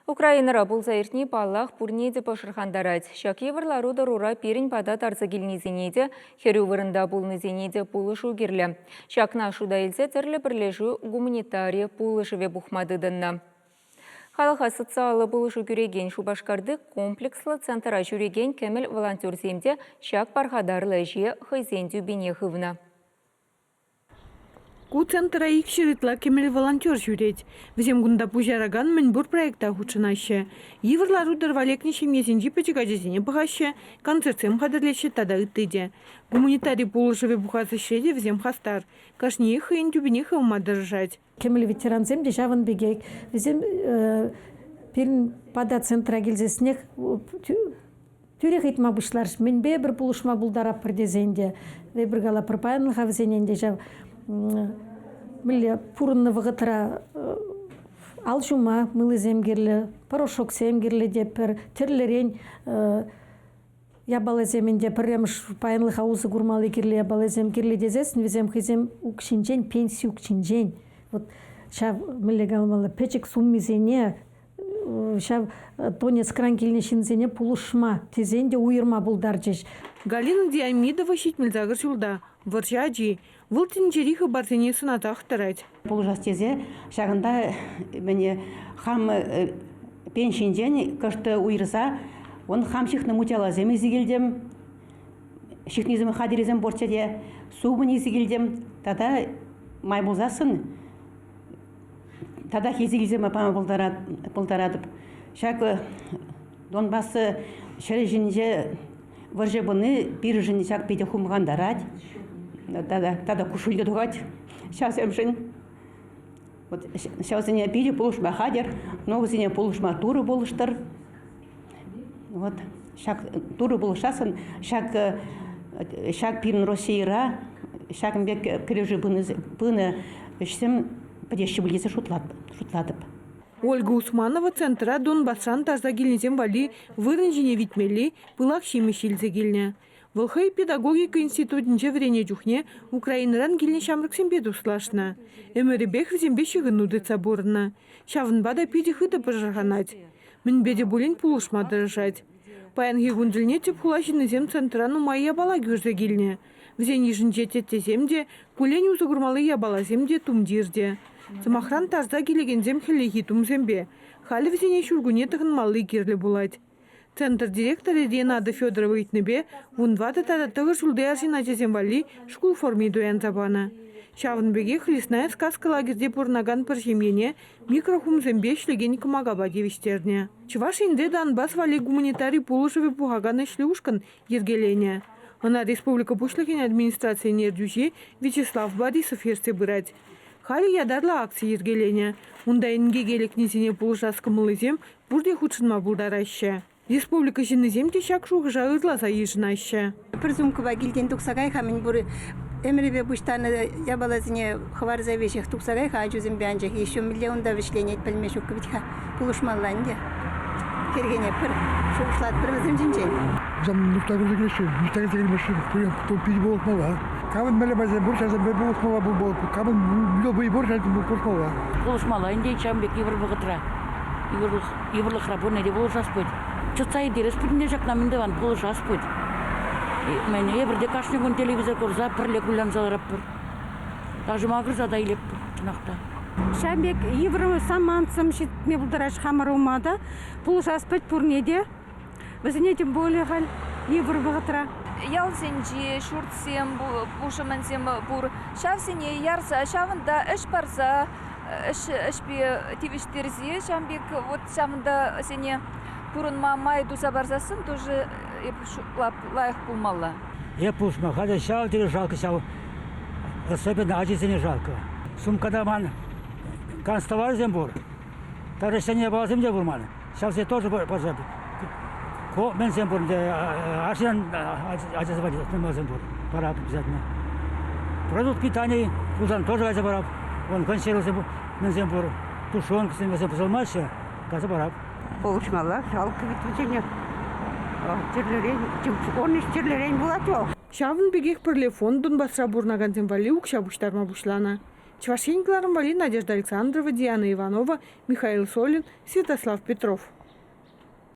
Украинӑра пулса иртни, паллах, пурне те пӑшӑрхантарать. Ҫак йывӑр лару-тӑрура пирӗн пата тарса килнисене те, хӗрӳ вырӑнта пулнисене те пулӑшу кирлӗ. Ҫакна шута илсе тӗрлӗ пӗрлешӳ гуманитари пулӑшӑвӗ пухма тытӑннӑ. Халӑха социаллӑ пулӑшу кӳрекен Шупашкарти комплекслӑ центра ҫӳрекен кӗмӗл волонтерсем те ҫак пархатарлӑ ӗҫе хӑйсен тӳпине хывнӑ. Ку центра 200 ытла кӗмӗл волонтер ҫӳрет. Вӗсем кунта пуҫаракан мӗнпур проекта хутшӑнаҫҫӗ. Йывӑр лару-тӑрӑва лекнӗ ҫемьесенчи пӗчӗк ачасене пӑхаҫҫӗ, концертсем хатӗрлеҫҫӗ тата ытти те. Гуманитари пулӑшӑвӗ пухас ӗҫре те вӗсем хастар. Кашниех хӑйӗн тӳпине хывма тӑрӑшать. Кӗмӗл ветерансем те ҫавӑн пекех. Вӗсем пирӗн пата центра килсессӗнех тӳрех ыйтма пуҫларӗҫ, мӗнпе эпир пулӑшма пултаратпӑр тесен те. Эпир калатпӑр, паянлӑха вӗсене ӗнтӗ ҫав мӗнле пурӑннӑ вӑхӑтра ал ҫума мылӑсем кирлӗ, порошоксем кирлӗ тетпӗр, тӗрлӗрен япаласем ӗнтӗ пӗрремӗш паянлӑха усӑ курмалли кирлӗ япаласем кирлӗ тесессӗн вӗсем хӑйсем укҫинчен, пенси укҫинчен вот ҫав мӗнле каламалла пӗчӗк суммисене ҫав Донецкран килнӗ ҫынсене пулӑшма тесен те уйӑрма пултарчӗҫ. Галина Диамидова 78 ҫулта, вӑрҫӑ ачи. Вӑл тӗнчери хыпарсене сӑнасах тӑрать. Пулӑшас тесе ҫакӑнта мӗне хам пенсинчен кӑшт уйӑрса он хам ҫыхнӑ мучаласем илсе килтӗм. Ҫыхнисем хатӗрӗсем пурччӗ те супӑнь илсе килтӗм. Тата май пулсассӑн татах илсе килсе пама пултаратӑп. Ҫак Донбасс ҫӗрӗ ҫинче вӑрҫӑ пыни пирӗншӗн ҫак питӗ хумхантарать тата куҫҫуль те тухать ҫавсемшӗн. Вот ҫавсене питӗ пулӑшма хатӗр, но вӗсене пулӑшма Турӑ пулӑштӑр. Вот ҫак Турӑ пулӑшсассӑн ҫак ҫак пирӗн Российӑра ҫакӑн пек кӗрешӳ пынӑ ӗҫсем пӗтеҫҫӗ пуль тесе шутлатӑп. Ольга Усманова центра Донбасран тарса килнисем валли вырӑн ҫине витмелли пылак ҫимӗҫ илсе килнӗ. Вӑл хӑй педагогика институтӗнче вӗреннӗ чухне Украинӑран килнӗ ҫамрӑксемпе туслашнӑ. Ӗмӗрӗпех вӗсемпе ҫыхӑну тытса пурӑннӑ. Ҫавӑнпа та питӗ хытӑ пӑшӑрханать. Мӗнпе те пулин пулӑшма тӑрӑшать. Паянхи кун тӗлне тӗп хула ҫыннисем центра нумай япала кӳрсе килнӗ. Вӗсен йышӗнче теттесем те, куллен усӑ курмалли япаласем те, тумтир те. Сӑмахран, тарса килекенсем хӗллехи тумсемпе. Халӗ вӗсене ҫуркунне тӑхӑнмалли кирлӗ пулать. Центр директорӗ Ренада Федорова ыйтнипе 14 тата 9 ҫулти арҫын ачасем валли шкул форми туянса панӑ. Ҫавӑн пекех Лесная сказка лагерьте пурӑнакан пӗр ҫемьене микрохумсемпе ӗҫлекен кӑмакапа тивӗҫтернӗ. Чӑваш Енре Донбасс валли гуманитари пулӑшӑвӗ пухакан ӗҫлӗ ушкӑн йӗркеленӗ. Ӑна республика Пуҫлӑхӗн администрацийӗн ертӳҫи Вячеслав Борисов ертсе пырать. Халӗ ятарлӑ акци йӗркеленӗ. Унта инкеке лекнисене пулӑшас кӑмӑллисем пурте хутшӑнма пултараҫҫӗ. Республика ҫыннисем те ҫак шухӑша ырласа йышӑнаҫҫӗ. Пӗр сумкӑпа килтен тухса кай-ха мӗнпур ӗмӗрӗпе пуҫтарнӑ япаласене хӑварса веҫех тухса кай-ха ачусемпе анчах еще мӗнле унта вӗҫленет пӗлме ҫук вӗт-ха. Пулӑшмалла ӗнтӗ. Хӗрхенетпӗр, шухӑшлатпӑр вӗсем ҫинчен. Вӗсем ниҫта кӗрсе килеҫҫӗ, ниҫта кӗрсе килмеҫҫӗ. Питӗ пулӑшмалла. Камӑн мӗнле майсем пур, ҫавсемпе пулӑшмалла, камӑн мӗнле вӑй пур, ҫавсемпе пулӑшмалла. Пулӑшмалла ӗнтӗ ҫавӑн пек йывӑр вӑхӑтра. Йывӑрлӑхра пурне те пулӑшас пулать. Чӑтса ирттерес пуль ӗнтӗ ҫакна мӗн тӑван, пулӑшас пулать. Мӗн, эпир те кашни кун телевизор курса пӗрле кулянса ларатпӑр. Даже макӑрса та илетпӗр, чӑнах та. Ҫавӑн пек йывӑр самантсем ҫитме пултараҫҫӗ хамӑр ума та. Пулӑшас пулать пурне те. Вӗсене тем более халь йывӑр вӑхӑтра. Ялсенче ҫуртсем, пушӑ-мӗнсем пур. Ҫавсене ярса, ҫавӑнта ӗҫ парса, ӗҫпе тивӗҫтерсе ҫавӑн пек вот ҫавӑнта сене пурӑнма май туса парсассӑн тоже эп шутлап лайӑх пулмалла. Эп пулӑшма халӗ ҫав тери жалко ҫав, особенно ачисене жалко. Сумкада ман канцтоварсем пур, даже ҫӗнӗ япаласем те пур ман. Ҫавсене тоже парса мӗнсем пур ӗнтӗ, арҫын ачасем валли основнойсем пур, парап обязательно. Продукт питания пулсан тоже кайса парап. Вон консервӑсем мӗнсем пур, тушенкӑсем вӗсем пӑсӑлмаҫҫӗ, кайса парап. Пулӑшмалла, жалко ведь вӗсене. Тӗрлӗрен, пурнӑҫ тӗрлӗрен пулать вӑл. Ҫавӑн пекех Пӗрле фонд Донбасра пурӑнакансем валли укҫа пуҫтарма пуҫланӑ. Чӑваш Ен кӑларӑм валли Надежда Александрова, Диана Иванова, Михаил Солин, Святослав Петров.